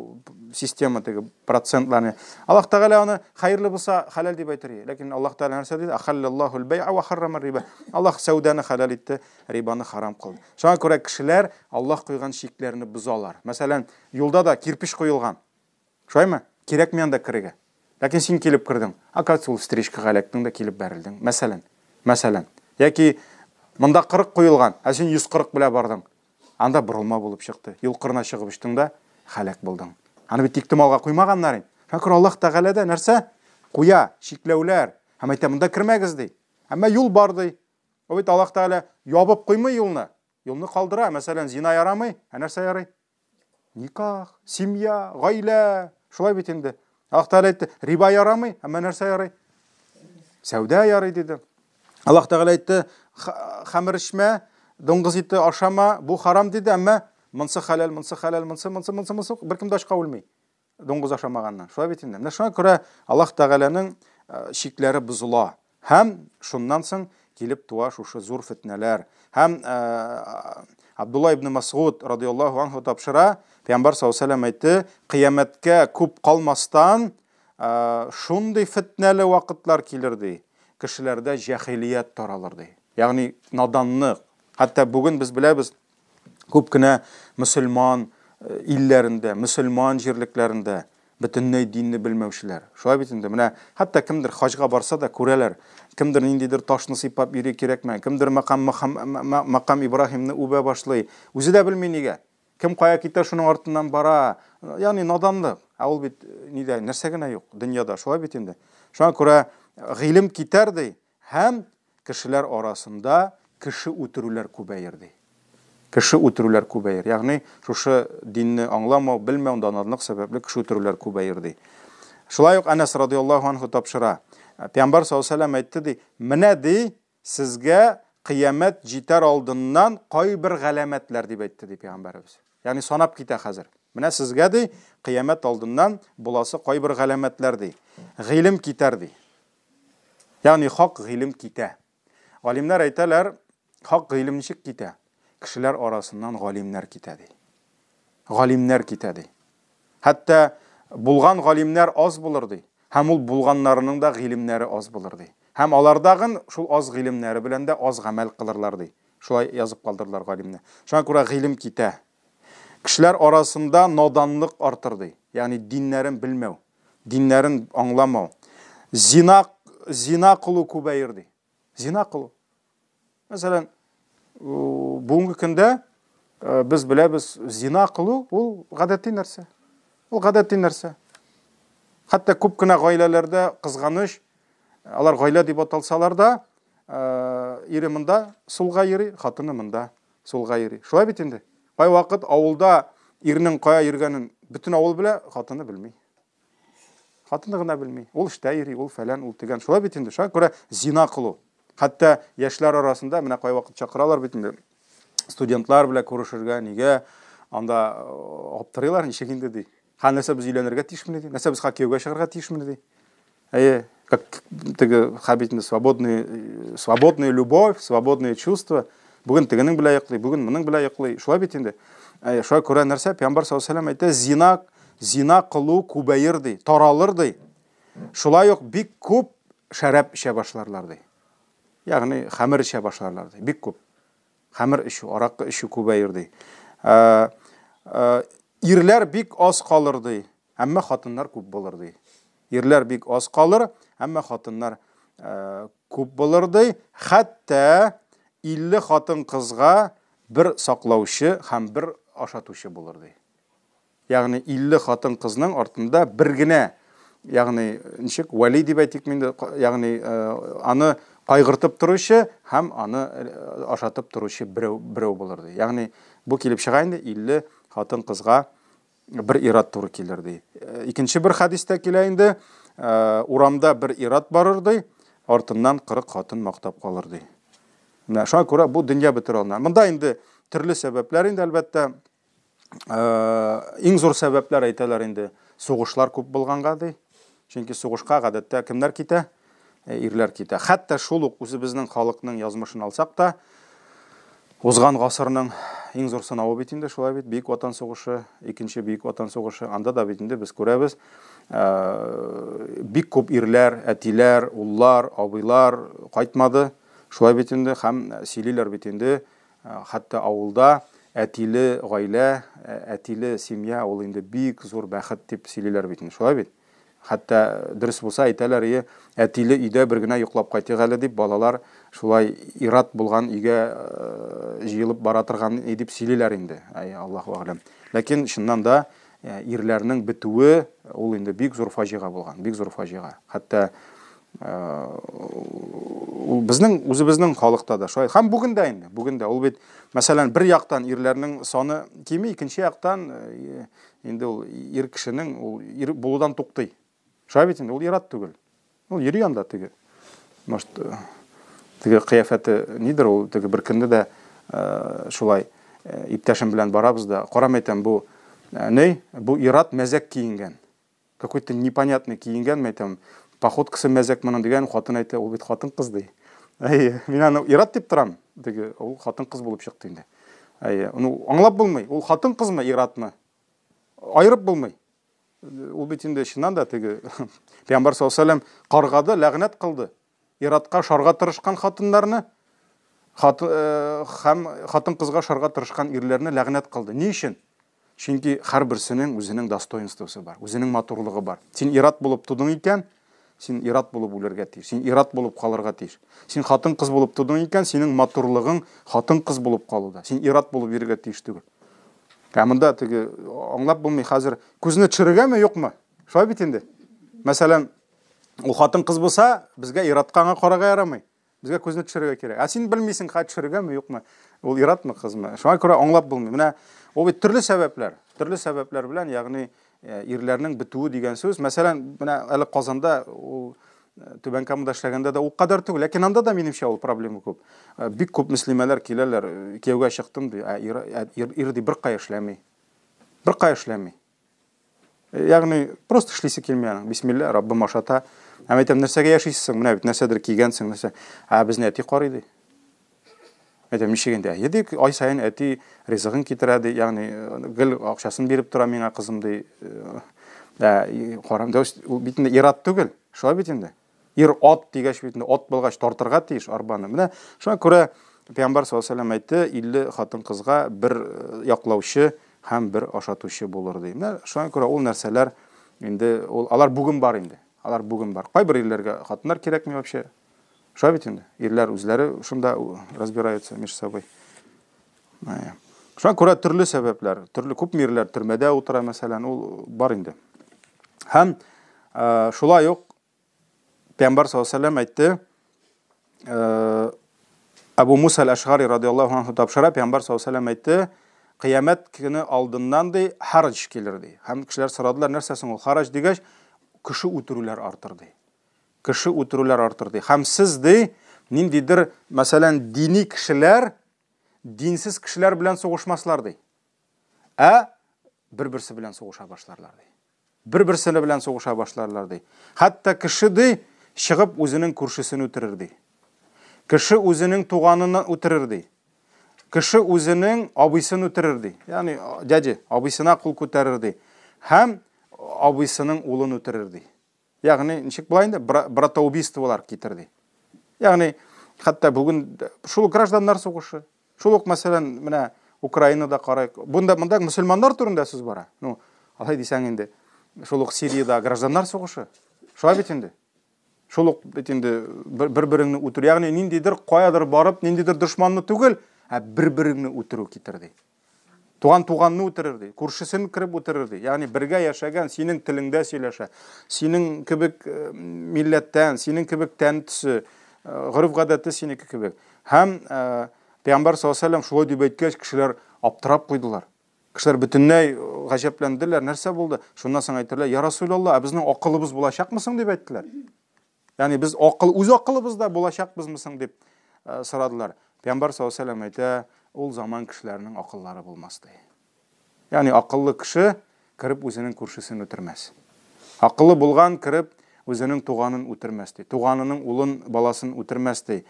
система теге процентларны. Аллаһ Тәгалә аны хәерле булса хәләл дип әйтер. Ләкин Аллаһ Тәгалә нәрсә диде? Ахаллаллаһул бәй'a ва харрама риба. Аллаһ сәүдәне хәләл итте, рибаны харам кылды. Шуңа күрә кешеләр Аллаһ куйган чикләрне бозалар. Мәсәлән, юлда да кирпеч куелган. Шулаймы? Кирәкми анда керергә. Ләкин син килеп кердең. Оказывается, ул встречкага эләктең дә килеп бәрелдең. Мәсәлән. Мәсәлән. Яки монда 40 куелган, ә син 140 белән бардың. Анда борылма булып чыкты. Юл кырына чыгып очтың да һәлак булдың. Аны бит тиктомалга куймаганнар инде. Шуңа күрә Аллаһ Тәгалә дә нәрсә? Куя, чикләүләр. Һәм әйтә, монда кермәгез ди. Әмма юл бар ди. Ул бит Аллаһ Тәгалә ябып куймый юлны. Юлны калдыра. Мәсәлән, зина ярамый, ә нәрсә ярый? Никах, семья, гаилә. Шулай бит инде. Аллаһ Тәгалә әйтте, риба ярамый, әмма нәрсә ярый? Сәүдә ярый диде. Аллаһ Тәгалә әйтте, хәмер эчмә, дуңгыз ите ашама, бу харам диде, әмма монсы хәләл, монсы хәләл, монсы, монсы, монсы, монсы, беркем дә ачка үлми. Дуңгыз ашамаганнан. Шулай бит инде. Менә шуңа күрә Аллаһ Тәгаләнең чикләре бозыла. Һәм шуннан соң килеп туа шушы зур фетнәләр. Һәм Абдулла ибн Масгуд радиаллаһу анһу тапшыра, Пәйгамбәр саллаллаһу алейһи әйтте, кыямәткә күп калмастан шундый фетнәле вакытлар килер ди. Кешеләрдә җәһилият таралыр ди. Ягъни наданлык. Хәтта бүген без беләбез, күп кенә мөселман илләрендә, мөселман җирлекләрендә бөтенләй динне белмәүчеләр. Шулай бит инде. Менә хәтта кемдер хаҗга барса да күрәләр. Кемдер ниндидер ташны сыйпап йөри кирәкмә, кемдер макам макам Ибраһимны үбә башлый. Үзе дә белми нигә. Кем кая китә, шуның артыннан бара. Ягъни наданлык. Ә ул бит нидә, нәрсә генә юк дөньяда. Шулай бит инде. Шуңа күрә гыйлем китәр ди һәм кешеләр арасында кеше үтерүләр күбәер ди. Кеше үтерүләр күбәер. Ягъни шушы динне аңламау, белмәү, наданлык сәбәпле кеше үтерүләр күбәер ди. Шулай ук Әнәс радиаллаһу анһу тапшыра. Пәйгамбәр саллаллаһу алейһи ва сәлләм әйтте ди, менә ди, Сезгә кыямәт җитәр алдыннан кайбер галәмәтләр, дип әйтте, ди пәйгамбәребез. Ягъни санап китә хәзер. Менә сезгә, ди, кыямәт алдыннан буласы кайбер галәмәтләр, ди. Гыйлем китәр, ди. Ягъни хак гыйлем китә. Галимнәр әйтәләр, хак гыйлем ничек китә? Кешеләр арасыннан галимнәр китә, ди. Галимнәр китә, ди. Хәтта булган галимнәр аз булыр, ди. Һәм ул булганнарының да гыйлемнәре аз булыр, ди. Һәм алардагын шул аз гыйлемнәре белән дә аз гамәл кылырлар, ди. Шулай язып калдырдылар галимнәр. Шуңа күрә гыйлем китә. Кешеләр арасында наданлык артыр, ди. Ягъни диннәрен белмәү, диннәрен аңламау. Зина, зина кылу күбәер, ди. Зина кылу. Мәсәлән, бүгенге көндә э, без беләбез, зина кылу ул гадәти нәрсә. Ул гадәти нәрсә. Хәтта күп кенә гаиләләрдә кызганыч, алар гаилә дип аталсалар да, э, ире монда сулга йөри, хатыны монда сулга йөри. Шулай бит инде. Кайвакыт авылда ирнең кая йөргәнен бөтен авыл белә, хатыны белми. Хатыны гына белми. Ул эштә йөри, ул фәлән, ул тегән. Шулай бит инде. Шуңа күрә зина кылу. Хәтта яшьләр арасында менә кайвакыт чакыралар бит инде. Студентлар белән күрешергә, нигә анда э, аптырыйлар, ничек инде ди. Ха, нәрсә без өйләнергә тиешмени ди? Нәрсә без ха кияүгә чыгарга тиешмени ди? Әйе, как теге хабит инде свободный, э, свободная любовь, свободные чувства. Бүген тегенең белән йоклый, бүген моның белән йоклый. Шулай бит инде. Әйе, шуңа күрә нәрсә Пәйгамбәр саллаллаһу алейһи әйтә, зина зина кылу күбәер ди, таралыр ди. Шулай ук бик күп шәраб эчә башларлар ди. Ягъни хәмер эчә башларлар ди, бик күп. Хәмер эчү, аракы эчү күбәер ди. Ә, ә, ирләр бик аз калыр ди, әмма хатыннар күп булыр ди. Ирләр бик аз калыр, әмма хатыннар күп булыр ди. Хәтта 50 хатын-кызга бер саклаучы һәм бер ашатучы булыр ди. Ягъни 50 хатын-кызның артында бер генә, ягъни ничек вәли дип әйтик инде, ягъни аны кайгыртып торучы һәм аны ашатып торучы берәү берәү булыр ди. Ягъни бу килеп чыга инде 50 хатын-кызга бер ират туры килер ди. Икенче бер хәдистә килә инде, урамда бер ират барыр ди, артыннан 40 хатын мактап калыр ди. Менә шуңа күрә бу дөнья бетер алдыннан. Монда инде төрле сәбәпләр инде әлбәттә. Иң зур сәбәпләр әйтәләр инде, сугышлар күп булганга ди. Чөнки сугышка гадәттә кемнәр китә? Ирләр китә. Хәтта шул ук үзебезнең халыкның язмышын алсак та, узган гасырның иң зур сынавы бит инде шулай бит, Бөек Ватан сугышы, икенче Бөек Ватан сугышы, анда да бит инде без күрәбез, бик күп ирләр, әтиләр, уллар, абыйлар кайтмады. Шулай бит инде, һәм сөйлиләр бит инде, хәтта авылда әтиле гаилә, әтиле семья ул инде бик зур бәхет дип сөйлиләр бит инде, шулай бит? Хәтта дөрес булса әйтәләр, ие, әтиле өйдә бер генә йоклап кайтыйк әле дип, балалар шулай ир-ат булган өйгә җыелып бара торган дип сөйлиләр инде. Әй, Аллаһу әгъләм. Ләкин чыннан да ирләрнең бетүе ул инде бик зур фаҗига булган, бик зур фаҗига. Хәтта ул безнең үзебезнең халыкта да шулай. Һәм бүген дә инде, бүген дә ул бит, мәсәлән, бер яктан ирләрнең саны кими, икенче яктан инде ул ир кешенең ул ир булудан туктый. Шулай бит инде, ул ир-ат түгел. Ул йөри анда теге. Может, теге кыяфәте нидер ул, теге бер көнне дә шулай иптәшем белән барабыз да, карам әйтәм, бу ни, бу ир-ат мәзәк киенгән. Какой-то непонятный киенгән, мәйтәм, походкасы мәзәк моның дигән, хатын әйтә, ул бит хатын-кыз ди. Әйе, мин аны ир-ат дип торам, теге ул хатын-кыз булып чыкты инде. Әйе, ну аңлап булмый, ул хатын-кызмы, ир-атмы? Аерып булмый. Ул бит инде чыннан да теге Пәйгамбәр саллаллаһу алейһи вәсәлләм каргады, ләгънәт кылды. Ир-атка шарга тырышкан хатыннарны, хат, һәм хатын-кызга шарга тырышкан ирләрне ләгънәт кылды. Ни өчен? Чөнки һәрберсенең үзенең достоинствосы бар, үзенең матурлыгы бар. Син ир-ат булып тудың икән, син ир-ат булып үләргә тиеш, син ир-ат булып калырга тиеш. Син хатын-кыз булып тудың икән, синең матурлыгың хатын-кыз булып калуда. Син ир-ат булып йөрергә тиеш түгел. Ә монда теге аңлап булмый хәзер күзне төшерергәме, юкмы? Шулай бит инде. Мәсәлән, ул хатын-кыз булса, безгә ир-атка аңа карарга ярамый. Безгә күзне төшерергә кирәк. Ә син белмисең, хәт төшерергәме, юкмы? Ул ир-атмы, кызмы? Шуңа күрә аңлап булмый. Менә ул бит төрле сәбәпләр, төрле сәбәпләр белән, ягъни ирләрнең бетүе дигән сүз. Мәсәлән, менә әле Казанда ул Түбән Камада эшләгәндә дә ул кадәр түгел, ләкин анда да минемчә ул проблема күп. Бик күп мөслимәләр киләләр, кияүгә чыктым ди, ә ир, ир, ир ди беркая эшләми. Беркая эшләми. Ягъни просто эшлисе килми аның. Бисмилла, Раббым ашата. Ә әйтәм, нәрсәгә яшисең? Менә бит нәрсәдер кигәнсең, нәрсә. Ә безне әти карый ди. Әйтәм, ничек инде? Әйе ди, ай саен әти ризыгын китерә ди, ягъни гел акчасын биреп тора миңа кызым ди. Ә, карам, ул бит инде ир-ат түгел, шулай бит инде. Ир-ат дигәч бит инде ат булгач тартырга тиеш арбаны. Менә шуңа күрә Пәйгамбәр саллаллаһу алейһи вәсәлләм әйтте, 50 хатын-кызга бер яклаучы һәм бер ашатучы булыр ди. Менә шуңа күрә ул нәрсәләр инде ул алар бүген бар инде. Алар бүген бар. Кайбер ирләргә хатыннар кирәкми вообще. Шулай бит инде. Ирләр үзләре шунда разбираются между собой. Шуңа күрә төрле сәбәпләр, төрле күп ирләр төрмәдә утыра, мәсәлән, ул бар инде. Һәм шулай ук Пәйгамбәр саллаллаһу алейһи вәсәлләм әйтте, Әбу Муса әл-Әшгари радиаллаһу анһу тапшыра, Пәйгамбәр саллаллаһу алейһи вәсәлләм әйтте, кыямәт көне алдыннан ди, харадж килер ди. Һәм кешеләр сорадылар, нәрсә соң ул харадж дигәч, кеше үтерүләр артыр ди. Кеше үтерүләр артыр ди. Һәм сез ди, ниндидер, мәсәлән, дини кешеләр динсез кешеләр белән сугышмаслар ди. Ә бер-берсе белән сугыша башларлар ди. Бер-берсе белән сугыша башларлар ди. Хәтта кеше ди, чыгып үзенең күршесен үтерер ди. Кеше үзенең туганын үтерер ди. Кеше үзенең абыйсын үтерер ди. Ягъни дяди абыйсына кул күтәрер ди. Һәм абыйсының улын үтерер ди. Ягъни, ничек була инде, братоубийстволар китер ди. Ягъни, хәтта бүген шул ук гражданнар сугышы, шул ук, мәсәлән, менә Украинада карайык. Бунда монда мөселманнар турында сүз бара. Ну, алай дисәң инде, шул ук Сириядә гражданнар сугышы. Шулай бит инде. Шул ук бит инде бер-береңне үтерү, ягъни ниндидер каядыр барып, ниндидер дошманны түгел, ә бер-береңне үтерү китер ди. Туган туганны үтерер ди, күршесен кереп үтерер ди. Ягъни бергә яшәгән, синең телеңдә сөйләшә, синең кебек э, милләттән, синең кебек тән төсе, э, гореф-гадәте синеке кебек. Һәм э, Пәйгамбәр саллаллаһу алейһи вәсәлләм шулай дип әйткәч, кешеләр аптырап куйдылар. Кешеләр бөтенләй гаҗәпләнделәр, нәрсә булды? Шуннан соң әйттеләр, я Расулаллаһ, ә безнең акылыбыз булачакмы соң дип әйттеләр. Ягъни без акыл үз акылыбызда булачакбызмы соң дип э, сорадылар. Пәйгамбәр саллаллаһу алейһи әйтә, ул заман кешеләренең акыллары булмас ди. Ягъни акыллы кеше кереп үзенең күршесен үтермәс. Акыллы булган кереп үзенең туганын үтермәс, ди. Туганының улын, баласын үтермәс, ди.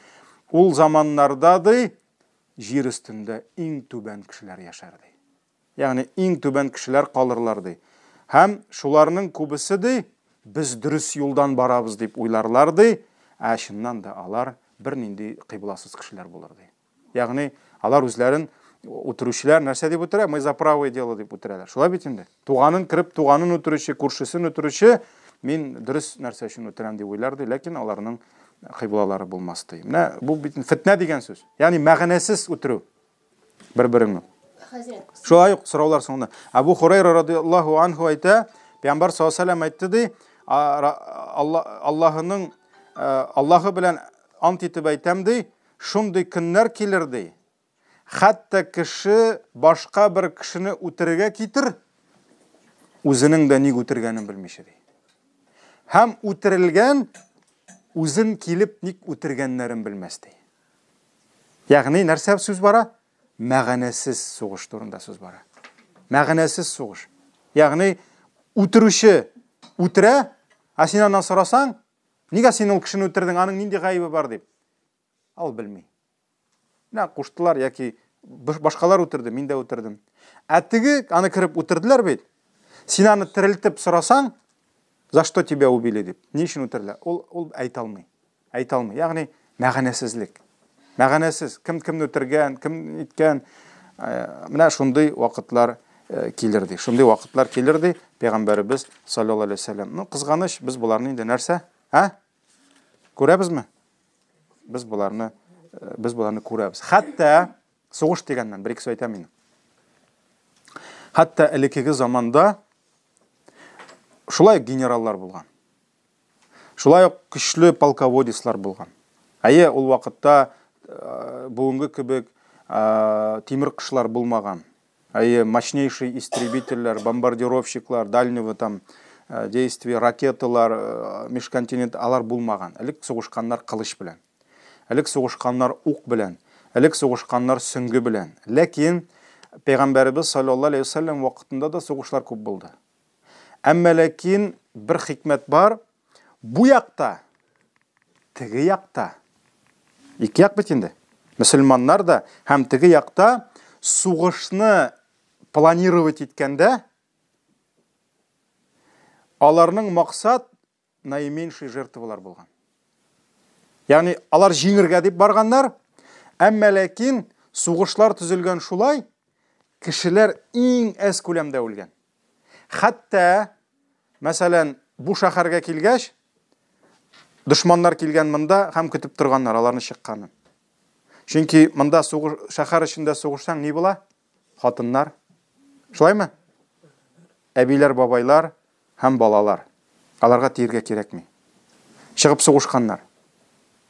Ул заманнарда, ди, җир өстендә иң түбән кешеләр яшәр, ди. Ягъни иң түбән кешеләр калырлар, ди. Һәм шуларның күбесе, ди, без дөрес юлдан барабыз дип уйларлар, ди, ә чыннан да алар бернинди кыйбласыз кешеләр булыр, ди. Ягъни алар үзләрен үтерүчеләр нәрсә дип үтерә? Мы за правое дело дип үтерәләр. Шулай бит инде. Туганын кереп, туганын үтерүче, күршесен үтерүче, мин дөрес нәрсә өчен үтерәм дип уйлар, ди, ләкин аларның кыйблалары булмас, ди. Менә бу бит фетнә дигән сүз. Ягъни мәгънәсез үтерү. Бер-береңне. Хәзрәт. Шулай ук сораулар соңында. Абу Хурайра радиаллаһу анху әйтә, Пәйгамбәр саллаллаһу алейһи әйтте ди, Аллаһының Аллаһы белән ант итеп әйтәм ди, шундый көннәр килер ди. Хәтта кеше башка бер кешене үтерергә китер, үзенең дә ник үтергәнен белмичә ди. Һәм үтерелгән үзен килеп ник үтергәннәрен белмәс ди. Ягъни нәрсә сүз бара? Мәгънәсез сугыш турында сүз бара. Мәгънәсез сугыш. Ягъни үтерүче үтерә, ә син аннан сорасаң, нигә син ул кешене үтердең, аның нинди гаебе бар дип. Ул белми. Менә куштылар яки башкалар үтерде, мин дә үтердем. Ә теге аны кереп үтерделәр бит. Син аны терелтеп сорасаң, за что тебя убили дип, ни өчен үтерделәр? Ул ул әйтә алмый. Әйтә алмый. Ягъни мәгънәсезлек. Мәгънәсез. Кем кемне үтергән, кем иткән. Э, менә шундый вакытлар э, килер ди. Шундый вакытлар килер ди Пәйгамбәребез саллаллаһу алейһи вәсәлләм. Ну, кызганыч, без боларны инде нәрсә? А? Күрәбезме? Без боларны э, без боларны күрәбез. Хәтта сугыш дигәннән бер ике сүз әйтәм инде. Хәтта элеккеге заманда шулай генераллар булган. Шулай ук көчле полководецлар булган. Әйе, ул вакытта э, бүгенге кебек э, тимер кышлар булмаган. Әйе, мощнейший истребительләр, бомбардировщиклар, дальнего там э, действия, ракеталар, межконтинент алар булмаган. Элек сугышканнар кылыч белән. Элек сугышканнар ук белән. Элек сугышканнар сөңге белән. Ләкин Пәйгамбәребез саллаллаһу алейһи вәсәлләм вакытында да сугышлар күп булды. Әмма ләкин бер хикмәт бар, бу якта, теге якта, ике як бит инде, мөселманнар да һәм теге якта сугышны планировать иткәндә, аларның максат наименьший жертвалар булган. Ягъни алар җиңергә дип барганнар, әмма ләкин сугышлар төзелгән шулай, кешеләр иң әз күләмдә үлгән. Хәтта, мәсәлән, бу шәһәргә килгәч, дошманнар килгән монда һәм көтеп торганнар аларны чыкканын. Чөнки монда сугыш, шәһәр эчендә сугышсаң ни була? Хатыннар. Шулаймы? Әбиләр, бабайлар һәм балалар. Аларга тиергә кирәкми. Чыгып сугышканнар.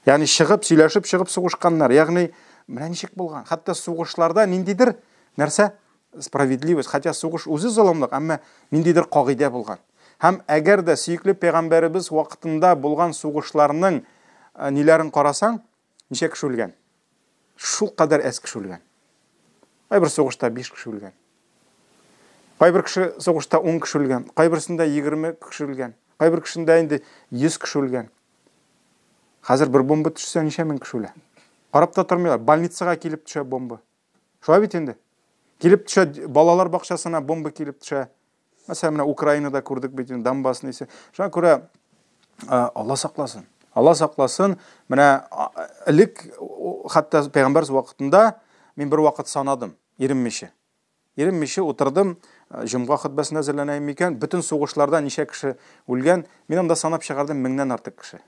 Ягъни чыгып, сөйләшеп чыгып сугышканнар. Ягъни менә ничек булган. Хәтта сугышларда ниндидер нәрсә справедливость, хотя сугыш үзе золымлык, әмма ниндидер кагыйдә булган. Һәм әгәр дә сөекле пәйгамбәребез вакытында булган сугышларның э, ниләрен карасаң, ничә кеше үлгән? Шул кадәр әз кеше үлгән. Кайбер сугышта 5 кеше үлгән. Кайбер кеше сугышта 10 кеше үлгән, кайберсендә 20 кеше үлгән, кайбер кешендә инде 100 кеше үлгән. Хәзер бер бомба төшсә ничә мең кеше үлә. Карап та тормыйлар, больницага килеп төшә бомба. Шулай бит инде. Килеп төшә, балалар бакчасына бомба килеп төшә. Мәсәлән, менә Украинада күрдек бит инде, Донбасс нисе. Шуңа күрә Алла сакласын. Алла сакласын. Менә элек хәтта пәйгамбәр вакытында мин бер вакыт санадым, иренмичә. Иренмичә утырдым, җомга хөтбәсенә әзерләнәем микән? Бөтен сугышларда ничә кеше үлгән? Мин анда санап чыгардым, меңнән артык кеше.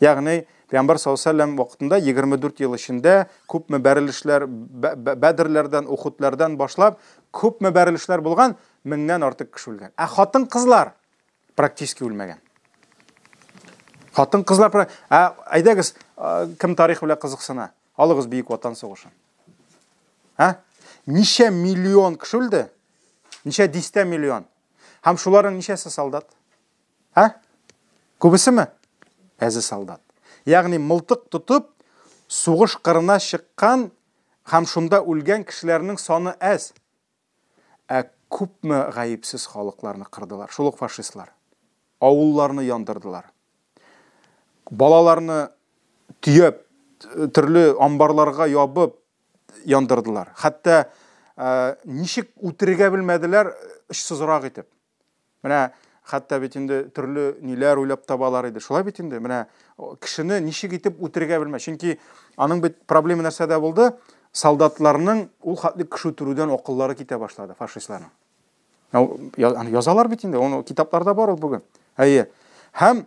Ягъни, Пәйгамбәр саллаллаһу алейһи вәсәлләм вакытында 24 ел эчендә күпме бәрелешләр, Бәдрләрдән, Ухудләрдән башлап, күпме бәрелешләр булган, меңнән артык кеше үлгән. Ә хатын-кызлар практически үлмәгән. Хатын-кызлар, ә әйдәгез, кем тарих белән кызыксына, алыгыз Бөек Ватан сугышын. Ә? Ничә миллион кеше үлде? Ничә дистә миллион? Һәм шуларның ничәсе солдат? Ә? Күбесеме? Әзе солдат. Ягъни мылтык тотып, сугыш кырына чыккан һәм шунда үлгән кешеләрнең саны әз. Ә күпме гаепсез халыкларны кырдылар, шул ук фашистлар. Авылларны яндырдылар. Балаларны төяп, төрле амбарларга ябып яндырдылар. Хәтта ничек үтерергә белмәделәр, очсызрак итеп. Менә хәтта бит инде төрле ниләр уйлап табалар иде. Шулай бит инде, менә кешене ничек итеп үтерергә белмә. Чөнки аның бит проблема нәрсәдә булды? Солдатларның ул хәтле кеше үтерүдән акыллары китә башлады фашистларның. Аны язалар бит инде, оны китапларда бар ул бүген. Әйе. Һәм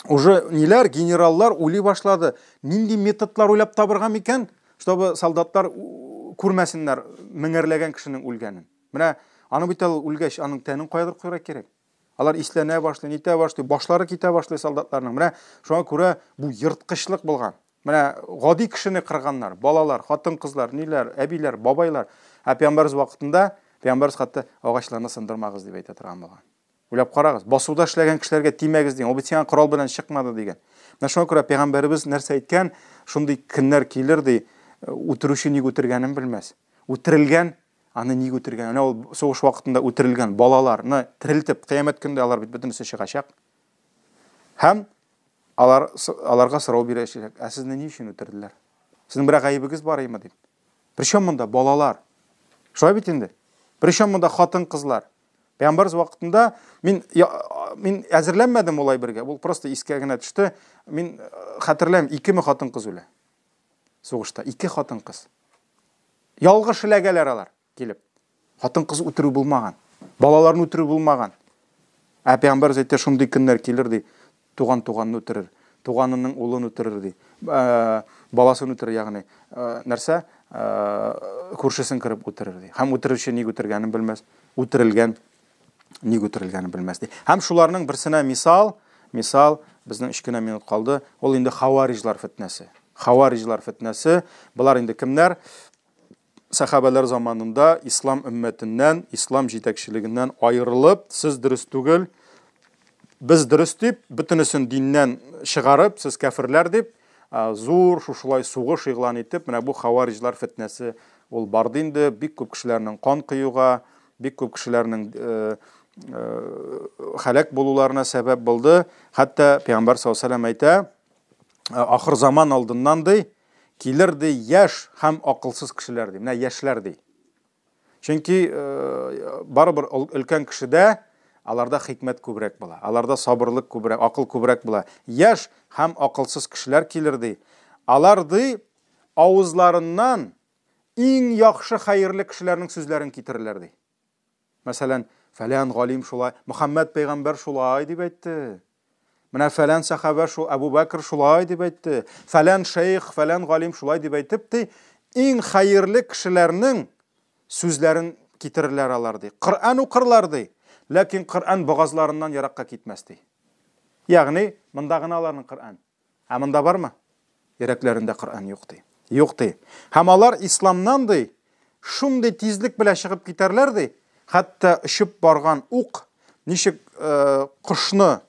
уже ниләр, генераллар уйлый башлады. Нинди методлар уйлап табырга микән, чтобы солдатлар күрмәсеннәр меңәрләгән кешенең үлгәнен. Менә аны бит ул үлгәч, аның тәнен каядыр куярга кирәк. Алар исләнә башлый, нитә башлый, башлары китә башлый солдатларның. Менә шуңа күрә бу ерткычлык булган. Менә гади кешене кырганнар, балалар, хатын-кызлар, ниләр, әбиләр, бабайлар. Ә пәйгамбәрбез вакытында, пәйгамбәрбез хәтта агачларны сындырмагыз дип әйтә торган булган. Уйлап карагыз, басуда эшләгән кешеләргә тимәгез дигән, ул бит сиңа корал белән чыкмады дигән. Менә шуңа күрә пәйгамбәребез нәрсә әйткән? Шундый көннәр килер ди, үтерүче ник үтергәнен белмәс. Үтерелгән аны ник үтергән? Менә ул сугыш вакытында үтерелгән балаларны терелтеп, кыямәт көндә алар бит бөтенесе чыгачак. Һәм алар аларга сорау бирәчәк. Ә сезне ни өчен үтерделәр? Сезнең берәр гаебегез бар име дип. Причем монда балалар? Шулай бит инде. Причем монда хатын-кызлар? Пәйгамбәрбез вакытында мин я, мин әзерләнмәдем улай бергә. Ул просто искә генә төште. Мин э, хәтерләмим, икеме хатын-кыз үлә. Сугышта ике хатын-кыз. Ялгыш эләгәләр алар килеп. Хатын-кыз үтерү булмаган. Балаларны үтерү булмаган. Ә пәйгамбәрбез әйтә, шундый көннәр килер ди. Туган туганны үтерер, туганының улын үтерер, ди. Баласын үтерер, ягъни нәрсә? Күршесен кереп үтерер, ди. Һәм үтерүче ник үтергәнен белмәс, үтерелгән ник үтерелгәнен белмәс, ди. Һәм шуларның берсенә мисал, мисал, безнең өч кенә минут калды, ул инде хавариҗлар фетнәсе. Хавариҗлар фетнәсе, болар инде кемнәр? Сәхабәләр заманында ислам өммәтеннән, ислам җитәкчелегеннән аерылып, сез дөрес түгел, без дөрес дип, бөтенесен диннән чыгарып, сез кәферләр дип, зур шушылай сугыш игълан итеп, менә бу хавариҗлар фетнәсе ул барды инде, бик күп кешеләрнең кан коюга, бик күп кешеләрнең һәлак булуларына сәбәп булды. Хәтта Пәйгамбәр саллаллаһу алейһи ва сәлләм әйтә, ахыр заман алдыннан ди, Килер, ди, яшь һәм акылсыз кешеләр, ди. Менә яшьләр, ди. Чөнки э, барыбер өлкән кешедә аларда хикмәт күбрәк була, аларда сабырлык күбрәк, акыл күбрәк була. Яшь һәм акылсыз кешеләр килер, ди. Алар, ди, авызларыннан иң яхшы хәерле кешеләрнең сүзләрен китерерләр, ди. Мәсәлән, фәлән галим шулай, Мөхәммәд пәйгамбәр шулай дип әйтте. Менә фәлән сәхабә шул, Әбу Бәкр шулай дип әйтте. Фәлән шейх, фәлән галим шулай дип әйтеп ди, иң хәерле кешеләрнең сүзләрен китерерләр алар ди. Коръән укырлар ди, ләкин Коръән богазларыннан еракка китмәс ди. Ягъни, монда гына аларның Коръән. Ә монда бармы? Йөрәкләрендә Коръән юк ди. Юк ди. Һәм алар исламнан ди, шундый тизлек белән чыгып китәрләр ди, хәтта очып барган ук ничек э, кошны,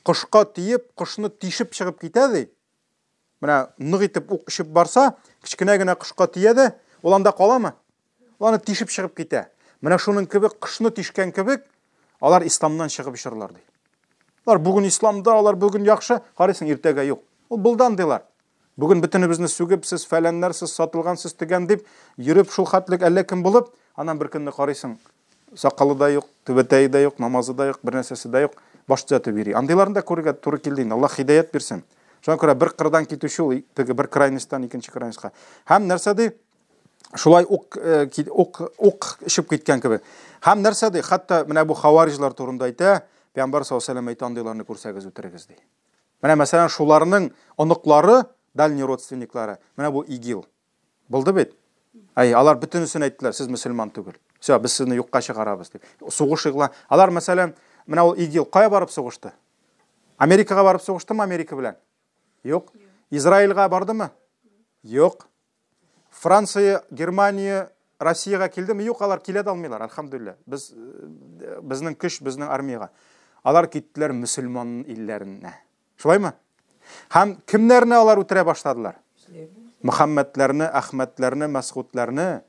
кошка тиеп, кошны тишеп чыгып китә ди. Менә нык итеп ук очып барса, кечкенә генә кошка тия дә, ул анда каламы? Ул аны тишеп чыгып китә. Менә шуның кебек кошны тишкән кебек, алар исламнан чыгып очырлар ди. Алар бүген исламда, алар бүген яхшы, карыйсың, иртәгә юк. Ул булдан диләр. Бүген бөтенебезне сүгеп, сез фәләннәр, сез сатылган, сез тегән дип, йөреп шул хәтлек әллә кем булып, аннан бер көнне карыйсың, сакалы да юк, түбәтәе дә юк, намазы да юк, бер нәрсәсе дә юк, баш төзәтеп йөри. Андыйларны да күрергә туры килде инде. Аллаһ һидаят бирсен. Шуңа күрә бер кырдан китүче ул теге бер крайностьтан икенче крайностька. Һәм нәрсә ди? Шулай ук э, ук ук эчеп киткән кебек. Һәм нәрсә ди? Хәтта менә бу хавариҗлар турында әйтә, Пәйгамбәр саллаллаһу алейһи вәсәлләм әйтә, андыйларны күрсәгез үтерегез ди. Менә мәсәлән шуларның оныклары, дальний родственниклары, менә бу ИГИЛ. Булды бит? Әй, алар бөтенесен әйттеләр, сез мөселман түгел. Все, без сезне юкка чыгарабыз дип. Сугыш игълан. Алар мәсәлән, менә ул ИГИЛ кая барып сугышты? Америкага барып сугыштымы Америка белән? Юк. Израильгә бардымы? Юк. Франция, Германия, Россиягә килдеме? Юк, алар килә дә алмыйлар, альхамдулилла. Без э, безнең көч, безнең армиягә. Алар киттеләр мөселман илләренә. Шулаймы? Һәм кемнәрне алар үтерә башладылар? Мөхәммәдләрне, Әхмәтләрне, Мәсгудләрне.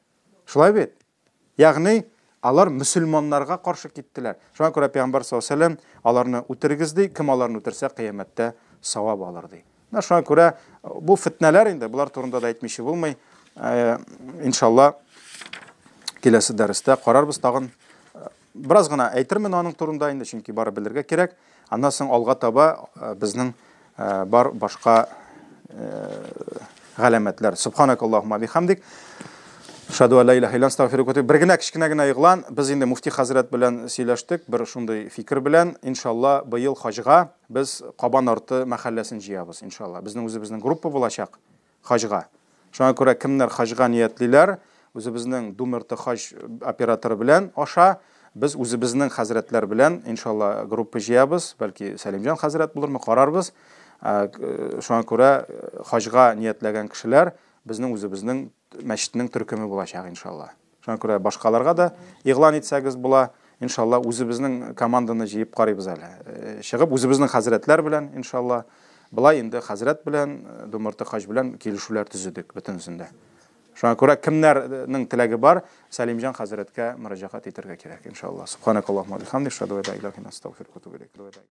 Шулай бит? Ягъни, Алар мөселманнарга каршы киттеләр. Шуңа күрә Пәйгамбәр саллаллаһу алейһи ва сәлләм аларны үтерегез ди, кем аларны үтерсә, кыямәттә савап алыр ди. Менә шуңа күрә бу фетнәләр инде, болар турында да әйтмичә булмый. Иншалла, киләсе дәрестә карарбыз тагын. Бераз гына әйтермен аның турында инде, чөнки бары белергә кирәк. Аннан соң алга таба безнең бар башка галәмәтләр. Субханакаллахумма бихамдик. Шаду ла илаһа илля астагфирука. Бер генә кечкенә генә игълан. Без инде муфти хәзрәт белән сөйләштек, бер шундый фикер белән. Иншалла, быел хаҗга без Кабан арты мәхәлләсен җыябыз, иншалла. Безнең үзебезнең группа булачак хаҗга. Шуңа күрә кемнәр хаҗга ниятлиләр, үзебезнең Думерты хаҗ операторы белән аша без үзебезнең хәзрәтләр белән, иншалла, группа җыябыз. Бәлки Сәлимҗан хәзрәт булырмы, карарбыз. Шуңа күрә хаҗга ниятләгән кешеләр безнең үзебезнең мәчетнең төркеме булачак, иншалла. Шуңа күрә башкаларга да игълан итсәгез була. Иншалла, үзебезнең команданы җыеп карыйбыз әле. Чыгып үзебезнең хәзрәтләр белән, иншалла. Былай инде хәзрәт белән, Думырты хаҗ белән килешүләр төзедек бөтенесендә. Шуңа күрә кемнәрнең теләге бар, Сәлимҗан хәзрәткә мөрәҗәгать итәргә кирәк, иншалла. Субханакаллаһумма бихамдик, шаду ла илаһа илля анта, астагфирука ва атубу илейк.